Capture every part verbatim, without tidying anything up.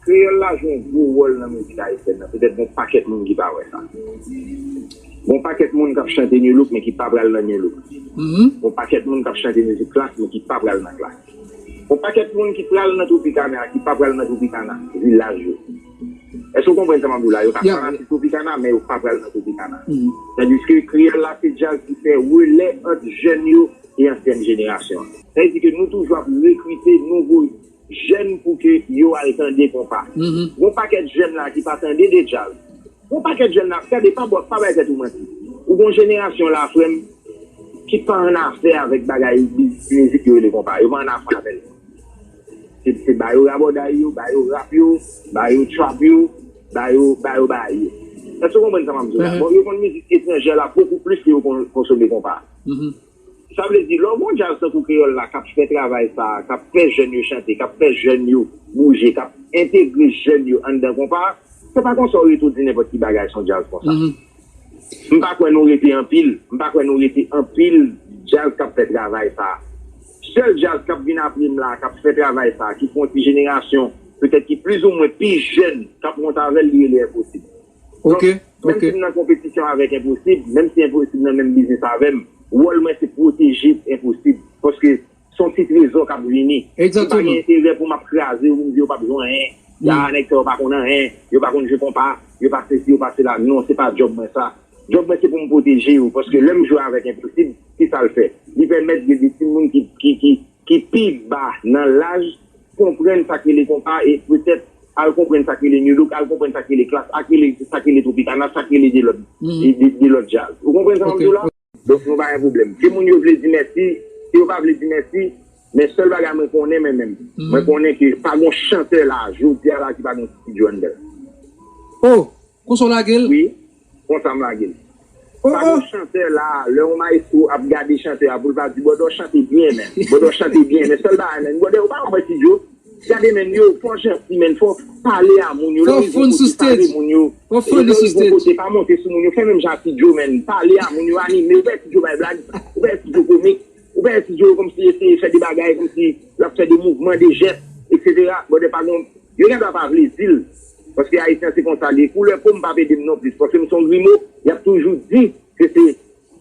Kreyòl la jwe yon gwo wòl nan mizik ayisyèn nan. Petèt gen yon pakèt moun ki pa wè sa. Gen yon pakèt moun k ap chante new look, men ki pa pral nan new look. Gen yon pakèt moun k ap chante mizik klass, men ki pa pral nan klass. Gen yon pakèt moun ki pral nan Tropicana, ki pa pral nan Tropicana, vilaj yo. Èske w konprann sa m ap di w la? Yo ka fanatik Tropicana, men yo pa pral nan Tropicana. Tandiske kreyòl la se djaz ki fè relè ant jèn yo e ansyen jenerasyon an. Sa vle di ke nou toujou ap rekrite nouvo jèn pou ke yo al tande konpa. Gon pakèt jèn la ki pa tande de djaz. Gon pakèt jèn la, gade, pa bò, pa bay tèt ou manti. Ou gon jenerasyon la, frè m, ki pa annafè avèk bagay mizik yo rele konpa. Yo pa annafè avè l. Se, se ba yo rabòday yo, ba yo rap yo, ba yo trap yo, ba yo, ba yo bagay yo. Èske w konprann sa m ap di w la? Bon, yo konn mizik etranjè la bokou plis ke yo kon- konsome konpa. Sa vle di, lè w gen yon djaz tankou kreyòl la k ap fè travay sa a, k ap fè jèn yo chante, k ap fè jèn yo bouje, k ap entegre jèn yo anndan konpa a, se pa konsa w rete w di nenpòt ki bagay se yon djaz konsa. M pa kwè nou rete anpil, m pa kwè nou rete anpil djaz k ap fè travay sa a. Sèl djaz k ap vin apre m la, k ap fè travay sa a, ki pou yon ti jenerasyon, petèt ki plizoumwen pi jèn, k ap wont avè l, li rele Enposib. Donk, menm si m nan konpetisyon avèk Enposib, menm si Enposib nan menm biznis avè m, wòl mwen se pwoteje Enposib. Paske se yon ti trezò k ap vini. M pa gen enterè pou m ap kraze yo, pou m di yo p ap jwenn anyen. Ya, nèg sa yo pa konn anyen, yo pa konn jwe konpa, yo pa sesi, yo pa sela. Non, se pa djòb mwen sa. Djòb mwen se pou m pwoteje yo, paske lè m jwe avèk Enposib, ki sa l fè? Li pèmèt gen de timoun ki, ki, ki, ki pi ba nan laj konprann sa k rele konpa e petèt al konprann sa k rele new look, al konprann sa k rele klass, sa k rele, sa k rele Tropicana, sa k rele de lòt, de, de, de lòt djaz. Ou konprann sa m ap di w la? Donk, nou pa gen pwoblèm. Si moun yo vle di mèsi, si yo pa vle di mèsi, men sèl bagay mwen konnen, mwen menm, mwen konnen ke pa gon chantè la, jodi a la, ki pa gen yon ti Joe anndan l. Oh, konsa w lage l? Wi, konsa m lage l. Oh, pa gen yon chantè la, lè yon mayestwo ap gade chantè a, pou l pa di, Bòdò chante byen, men. Bòdò chante byen, men sèl bagay, men. Bòdò, ou pa wè Ti Joe? Gade, men, yo, fò janti, men, fò pale a moun yo. Lè w rive yon kote, pale moun yo. Lè w rive yon kote, pa monte sou moun yo. Fè menm jan ak Ti Joe, men. Pale a moun yo, anime. Ou pa wè Ti Joe bay blag? Ou pa wè Ti Joe komik? Ou pa wè Ti Joe kòmsi eseye fè de bagay, kòmsi l ap fè de mouvman, de jès, etsetera? Bòdò pa gon, yo gen dwa pa vle di l. Paske Ayisyen se konsa l ye. Koulè po m p ap ede m non plis. Paske m se yon grimo, y ap toujou di ke se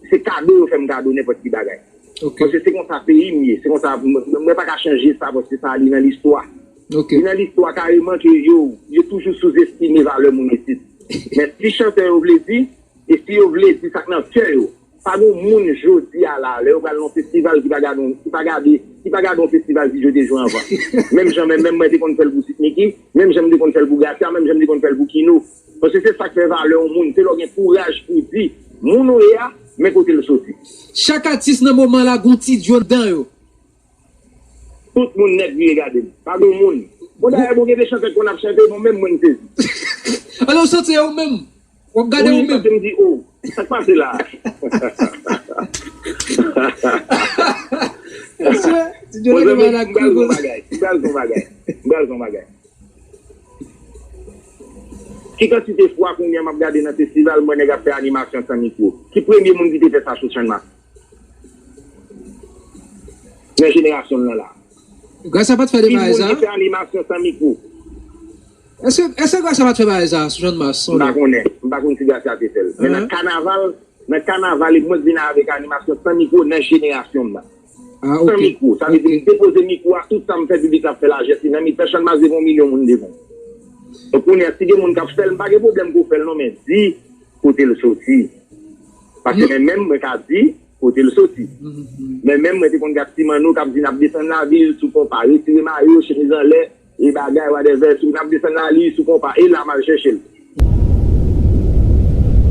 se kado yo fè m kado nenpòt ki bagay. Paske se konsa peyi m ye, se konsa m, m, mwen pa ka chanje sa paske sa li nan listwa. Li nan listwa kareman ke yo, yo toujou souzestime valè moun isit. Men si chantè yo vle di, e si yo vle di sa k nan kè yo, pa gen moun jodi a la, lè yo pral nan yon festival ki pa gade, ki pa gade, ki pa gade yon festival Ti Joe te jwe anvan. Menm jan, menm, menm mwen te konn fè l pou Sweet Micky, menm jan m te konn fè l pou Gracia, menm jan m te konn fè l pou Kino. Paske se sa k fè valè yon moun, se lè w gen kouraj pou di moun ou ye a, men kote l soti. Chak atis nan moman la gon Ti Joe anndan yo. Tout moun nèt vire gade m. Pa gon moun. Bon, dayè, bon, gen de chantè k konn ap chante, bon, menm mwen m sezi. Alò, w santi se ou menm. W ap gade ou menm. Wi, paske m di, oh, sa k pase la? Mesye, Ti Joe la gen bagay. M pral di yon bagay, m pral di yon bagay, m pral di yon bagay. Ki kantite fwa kounye a m ap gade nan festival, m wè nèg ap fè animasyon san mikwo? Ki premye moun ki te fè sa sou Channmas? Nan jenerasyon m nan la. Gracia pa t fè de bagay sa? Ki moun ki fè animasyon san mikwo? Èske, èske Gracia pa t fè bagay sa sou Channmas? M pa konnen. M pa konn si Gracia te fè l. Men nan kanaval, nan kanaval, e mwen k vin avèk animasyon san mikwo nan jenerasyon m nan. San mikwo. Sa vle di m depoze mikwo a, tout sa m fè, piblik la ap fè lajès li nan mitan Channmas devan yon milyon moun devan. Donk, kounye a, si gen moun k ap fè l, m pa gen pwoblèm pou w fè l non, men di kote l soti. Paske men menm mwen ka di kote l soti. Men menm mwen te konn gad Ti Manno k ap di n ap desann lavil sou konpa, retire mayo, chemiz anlè, e bagay, whatever, sou n ap desann lavil sou konpa, e la m al chèche l.